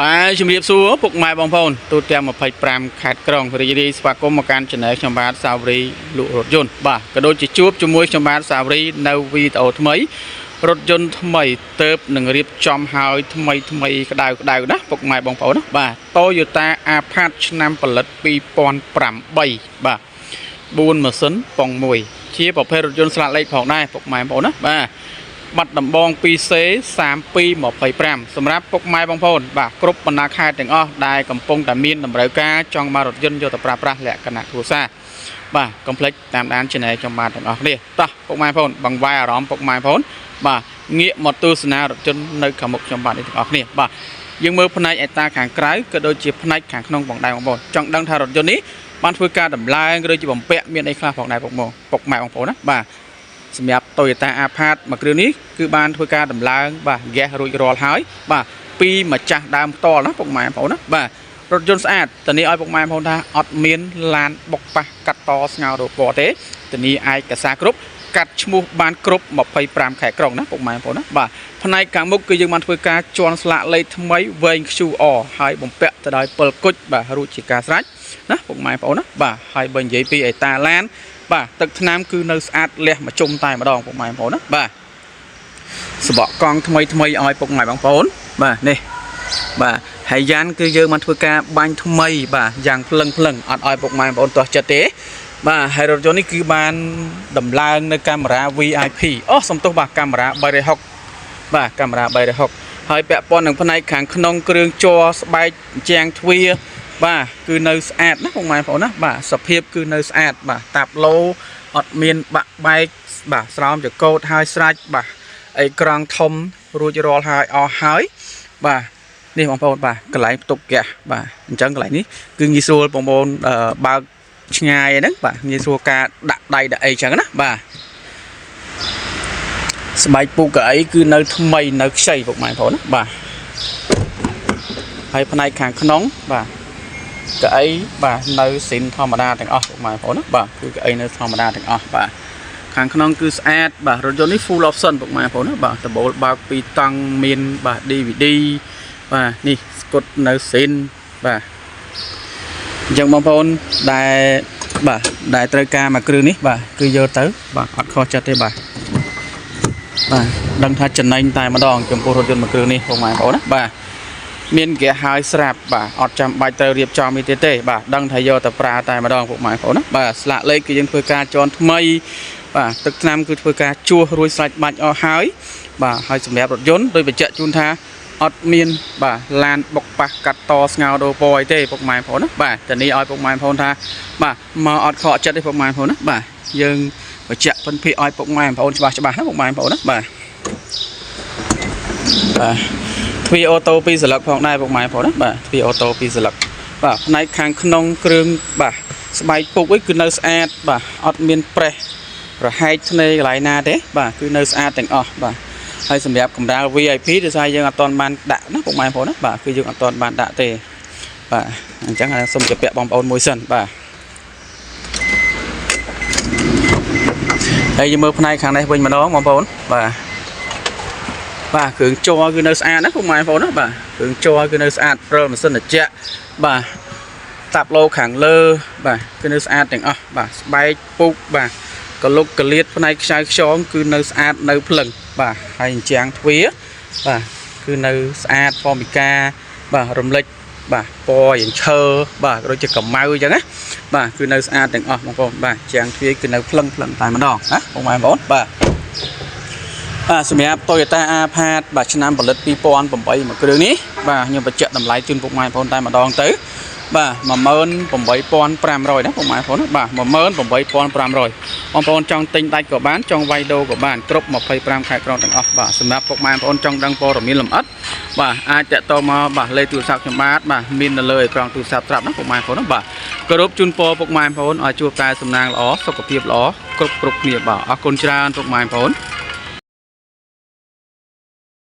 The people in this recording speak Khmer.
បាទជំរាបសួរពុកម៉ែបងប្អូនទូទាំង25ខេត្តក្រុងរីករាយស្វាគមន៍មកកាន់ Channel ខ្ញុំបាទសាវរីលក់រថយន្តបាទក៏ដូចជាជួបជាមួយខ្ញុំបាទសាវរីនៅវីដេអូថ្មីរថយន្តថ្មីទៅនឹងរៀបចំហើយថ្មីថ្មីក្តៅក្តៅណាពុកម៉ែបងប្អូនណាបាទ Toyota Alphard ឆ្នាំផលិត2008បាទ4ម៉ាស៊ីនប៉ុង1ជាប្រភេទរថយន្តស្លាកលេខផងដែរពុកម៉ែបងប្អូនណាបាទ បាត់ដំបង 2C 3225សម្រាប់ពុកម៉ែបងប្អូនបាទគ្រប់បណ្ដាខេត្តទាំងអស់ដែលកំពុងតែមានតម្រូវការចង់បានរថយន្តយកទៅប្រើប្រាស់លក្ខណៈគ្រួសារបាទកុំភ្លេចតាមដាន Channel ខ្ញុំបាទទាំងអស់គ្នាតោះពុកម៉ែបងប្អូនបង្វែរអារម្មណ៍ពុកម៉ែបងប្អូនបាទងាកមកទស្សនារថយន្តនៅខាងមុខខ្ញុំបាទនេះទាំងអស់គ្នាបាទយើងមើលផ្នែកអេតាខាងក្រៅក៏ដូចជាផ្នែកខាងក្នុងផងដែរបងប្អូនចង់ដឹងថារថយន្តនេះបានធ្វើការដំឡើងឬជាបំពាក់មានអីខ្លះផងដែរពុកម៉ែបងប្អូនណាបាទ សម្រាប់ Toyota Alphard មួយគ្រឿងនេះគឺបានធ្វើការដំឡើងបាទហ្គាសរួចរាល់ហើយបាទពីម្ចាស់ដើមផ្ទាល់ណាពុកម៉ែបងប្អូនណាបាទរថយន្តស្អាតធានាឲ្យពុកម៉ែបងប្អូនថាអត់មានឡានបុកប៉ះកាត់តស្ងោរពណ៌ទេធានាឯកសារគ្រប់កាត់ឈ្មោះបានគ្រប់25ខេត្តក្រុងណាពុកម៉ែបងប្អូនណាបាទផ្នែកខាងមុខគឺយើងបានធ្វើការជន់ស្លាកលេខថ្មីវែង QR ហើយបំពាក់ទៅដោយ7គុជបាទរួចជាការស្រេចណាពុកម៉ែបងប្អូនណាបាទហើយបើនិយាយពីអេតាឡាន បាទទឹកថ្នាំគឺនៅស្អាតលះមួយជុំតែម្ដងពុកម៉ែបងប្អូនណាបាទសបកកង់ថ្មីថ្មីឲ្យពុកម៉ែបងប្អូនបាទនេះបាទហើយយ៉ានគឺយើងបានធ្វើការបាញ់ថ្មីបាទយ៉ាងភ្លឹងភ្លឹងអត់ឲ្យពុកម៉ែបងប្អូនទាស់ចិត្តទេបាទហើយរថយន្តនេះគឺបានដំឡើងនៅកាមេរ៉ា VIP អូសំទោសបាទកាមេរ៉ា360បាទកាមេរ៉ា360ហើយពាក់ព័ន្ធនឹងផ្នែកខាងក្នុងគ្រឿងជ័រស្បែកជាងទ្វារបាទគឺនៅស្អាតណាពុកម៉ែបងប្អូនណាបាទសភាពគឺនៅស្អាតបាទតាប់ឡូអត់មានបាក់បែកបាទស្រោមចកោតហើយស្រេចបាទអេក្រង់ធំរួចរាល់ហើយអស់ហើយបាទនេះបងប្អូនបាទកន្លែងផ្ទុកហ្គាសបាទអញ្ចឹងកន្លែងនេះគឺងាយស្រួលបងប្អូនបើកឆ្ងាយហ្នឹងបាទងាយស្រួលការដាក់ដៃដាក់អីចឹងណាបាទស្បែកពូកៅអីគឺនៅថ្មីនៅខ្ចីពុកម៉ែបងប្អូនណាបាទហើយផ្នែកខាងក្នុងបាទកៅអីបាទនៅស៊ីនធម្មតាទាំងអស់ពុកម៉ែបងប្អូនណាបាទគឺកៅអីនៅធម្មតាទាំងអស់បាទខាងក្នុងគឺស្អាតបាទរថយន្តនេះ full option ពុកម៉ែបងប្អូនណាបាទដបូលបើកពីរតង់មានបាទ DVD បាទនេះស្គុតនៅស៊ីនបាទអញ្ចឹងបងប្អូនដែលបាទដែលត្រូវការមួយគ្រឿងនេះបាទគឺយកទៅបាទអត់ខុសចិត្តទេបាទបាទដឹងថាចំណេញតែម្ដងចំពោះរថយន្តមួយគ្រឿងនេះពុកម៉ែបងប្អូនណាបាទមានហ្គាសហើយស្រាប់បាទអត់ចាំបាច់ត្រូវរៀបចំនេះទៀតទេបាទដឹងថាយកទៅប្រើតែម្ដងពុកម៉ែបងប្អូនណាបាទស្លាកលេខគឺយើងធ្វើការជន់ថ្មីបាទទឹកថ្នាំគឺធ្វើការជួសរួចស្រេចបាច់អស់ហើយបាទហើយសម្រាប់រថយន្តដោយបញ្ជាក់ជូនថាអត់មានបាទឡានបុកប៉ះកាត់តស្ងោដូរពណ៌អីទេពុកម៉ែបងប្អូនណាបាទធានាឲ្យពុកម៉ែបងប្អូនថាបាទមកអត់ខកចិត្តទេពុកម៉ែបងប្អូនណាបាទយើងបញ្ជាក់ពិនភាកឲ្យពុកម៉ែបងប្អូនច្បាស់ច្បាស់ណាពុកម៉ែបងប្អូនណាបាទបាទទ្វារ auto ពីរសន្លឹកផងដែរពុកម៉ែបងប្អូនណាបាទទ្វារ auto ពីរសន្លឹកបាទផ្នែកខាងក្នុងគ្រឿងបាទស្បែកពុកឯគឺនៅស្អាតបាទអត់មានប្រេះរហែកធ្នេកន្លែងណាទេបាទគឺនៅស្អាតទាំងអស់បាទហើយសម្រាប់កម្រាល VIP ដោយសារយើងអត់ទាន់បានដាក់ណាពុកម៉ែបងប្អូនណាបាទគឺយើងអត់ទាន់បានដាក់ទេបាទអញ្ចឹងសូមជម្រាបបងប្អូនមួយសិនបាទហើយយើងមើលផ្នែកខាងនេះវិញម្ដងបងប្អូនបាទបាទគ្រឿងជ័រគឺនៅស្អាតណាពុកម៉ែបងប្អូនណាបាទគ្រឿងជ័រគឺនៅស្អាតព្រិលម៉ាស៊ីនត្រជាក់បាទតាប់ឡូខាងលើបាទគឺនៅស្អាតទាំងអស់បាទស្បែកពុកបាទកលុកកលៀតផ្នែកខ្ចៅខ្យងគឺនៅស្អាតនៅភ្លឹងបាទហើយអញ្ចាំងទ្វារបាទគឺនៅស្អាតហ្វមីកាបាទរំលេចបាទពណ៌យ៉ាងឈើបាទដូចជាកម្ៅអញ្ចឹងណាបាទគឺនៅស្អាតទាំងអស់បងប្អូនបាទជាងទ្វារគឺនៅភ្លឹងភ្លឹងតែម្ដងណាបងប្អូនបាទបាទសម្រាប់ Toyota Alphard បាទឆ្នាំផលិត2008មួយគ្រឿងនេះបាទខ្ញុំបញ្ជាក់តម្លៃជូនពុកម៉ែបងប្អូនតែម្ដងទៅបាទ18500ណាពុកម៉ែបងប្អូនបាទ18500បងប្អូនចង់ទិញដាច់ក៏បានចង់វាយដូរក៏បានគ្រប់25ខេត្តក្រុងទាំងអស់បាទសម្រាប់ពុកម៉ែបងប្អូនចង់ដឹងព័ត៌មានលម្អិតបាទអាចតាក់ទងមកបាទលេខទូរស័ព្ទខ្ញុំបាទបាទមាននៅលើអេក្រង់ទូរស័ព្ទត្រាប់ណាពុកម៉ែបងប្អូនណាបាទគោរពជូនពរពុកម៉ែបងប្អូនឲ្យជួបតែសំណាងល្អសុខភាពល្អគ្រប់គ្រប់គ្នាបាទអរគុណច្រើនពុកម៉ែបងប្អូន។